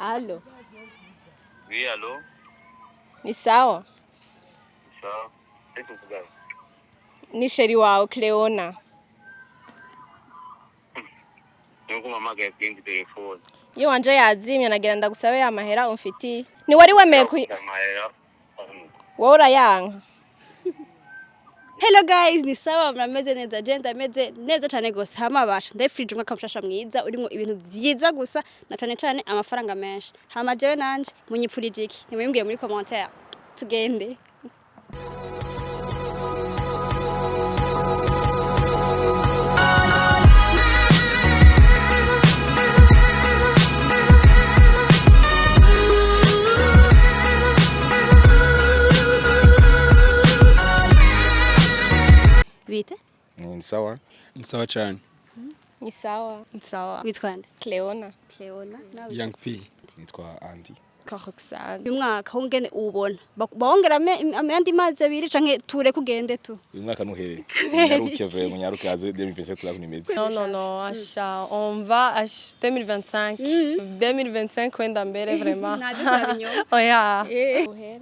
Allo, Oui, allô? Ni sawa? Sawa. Ese kuvugana. Ni chéri wawe Cleona. Nuko umpamagaye kuri telefone. Iyo wanje yazimye nagira ndagusabe ya mahera umfitiye. Ni wari wemeye ku Amahera. wowe urayanka. Hello guys, ni sawa, murameze neza? Je ndameze neza cane gose. Hama basha ndayifurije umwaka mushasha mwiza urimwo ibintu vyiza gusa na cane cane amafaranga menshi. Hama jewe nanje munyipfurije iki? Nimubimbwire muri commentaire. Tugende. Bite? Ni sawa. Ni sawa cyane. Ni sawa. Ni sawa. Witwa nde? Cleona. Cleona. Nawe? Young P. Nitwa Andy. Roxane. Uyu mwaka wongene uwubona. Bawongera ayandi mazi abiri canke ture kugende tu. Uyu mwaka ntuhere. Munyaruke vraiment, munyaruke haze 2027 turabona imeze. Non, non, non, Asha, on va à 2025. 2025 kwenda mbere vraiment. Navyo turabinyoma. Oya. Uhere.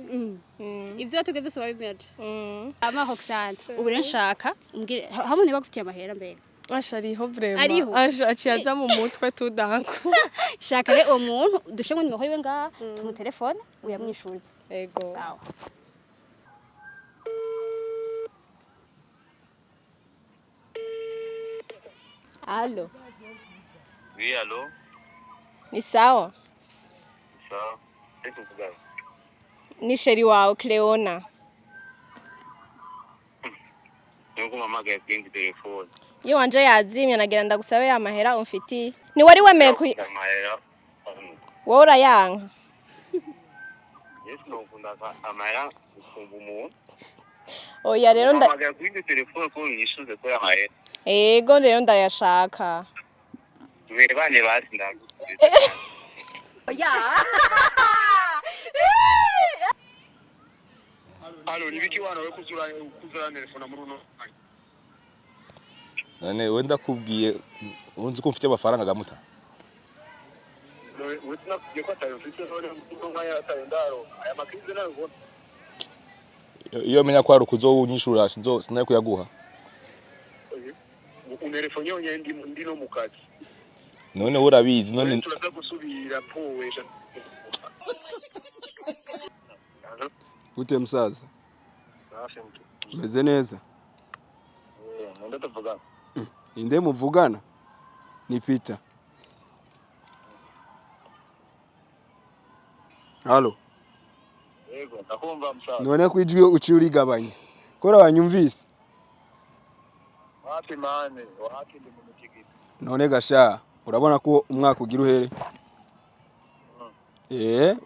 Ivyo watubwiye vyose wabimeje. Mm. Ama Roxane, ubu rero nshaka umbwire hamwe niba gufitiye amahera mbere. Asha ariho vraiment. Ariho? Asha aciye aza mu mutwe tout d'un coup. Shaka rero uwo muntu dushiremo nimero yiwe ngaha, tumutelefone uyamwishuze. Ego. Sawa. Allo, Oui, allô? Ni sawa? Sawa. Ese kuvugana. Ni chéri wawe Cleona. Nuko umpamagaye kuri telefone. Iyo wanje yazimye nagira ndagusabe ya mahera umfitiye. Ni wari wemeye ku Amahera. wowe urayanka. Yesu nokunda amahera ukumva umuntu. Oya rero nda Umpamagaye kuri telefone ko unyishuze ko amahera. Ego rero ndayashaka. Tuberebane basi ndagusubiza. Alo, nibiki wana we kuzura telefona muri uno mwanya? None we ndakubwiye unzi ko mfite amafaranga gamuta. None we sinakubwiye ko atayo mfite, none uno mwanya atayo ndaro. Aya makrize nayo ubona. Iyo menya ko hari ukuzowunyishura sinzo sinaye kuyaguha. Unterefone yonyene ndi no mu kazi. None we urabizi None none turaza gusubira powesha. Gute musaza? Safi mtu. Meze neza. Eh, ninde tuvugana? Inde muvugana? Ni Peter. Halo. Yego, ndakumva musaza. None kwijwi uciye urigabanya. Kora wanyumvise? Wapi mane, wapi, ndi mu mutigiti. None gasha, urabona ko umwaka ugira uhere.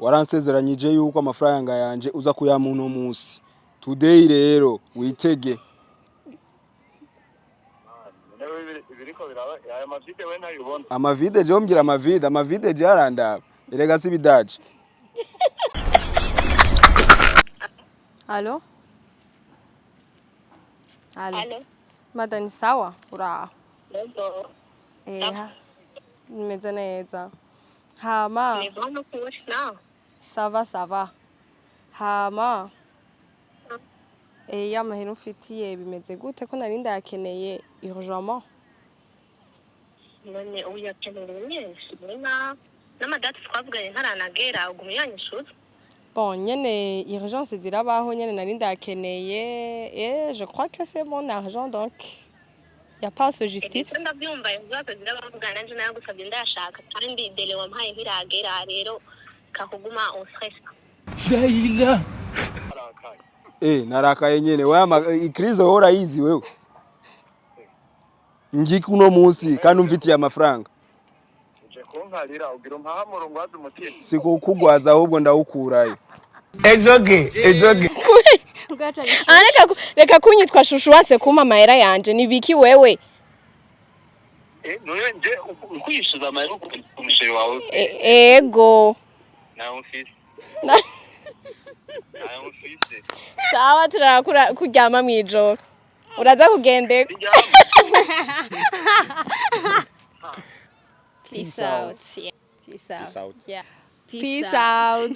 Waransezeranyije yuko amafaranga yanje uza kuyampa uno musi. Today rero witege. None ibiriko biraba aya mavide we ntayubona. Amavide je umbwira amavide, amavide je arandaba. Erega si bidaje. Allo? Allo. Allo. Mada ni sawa? Uraho? Yego. Eh, nimeze neza. Hama, Ni bon ukuri nawe? Ça va, ça va. Hama. Eh, ya mahera umfitiye bimeze gute ko nari ndayakeneye urgemment? None ubu yakeneye menshi na n'amadati twavuganye ntaranagera uguma uyanyishuza. Bon, nyene urgence zirabaho, nyene nari ndayakeneye et je crois que c'est mon argent, donc y a pas à se justifier. Ndetse ndabyumva, ibibazo zirabavugana nanje nayagusabye ndayashaka kandi délai wampaye ntiragera, rero kakuguma on stress. Narakaye nyene. Wewe ikrizo wowe urayizi wewe. Ngiki uno musi kandi umfitiye amafaranga. Uje kunkarira ugira umpahamuro ngo waze umutima. Sikukugwaza ahubwo ndawukurayo. Ah, reka kunyitwa chouchou, wase kumpa amahera yanje ni biki wewe? Eh, none nje ukwishyuza amahera umusheri wawe? Ego. Nayo mfise. Nayo mfise. Sawa, turarakura kuryama mwijoro. Uraza kugendeka. Ndyama. Peace out. Yeah. Peace out. Peace out. Yeah. Peace out.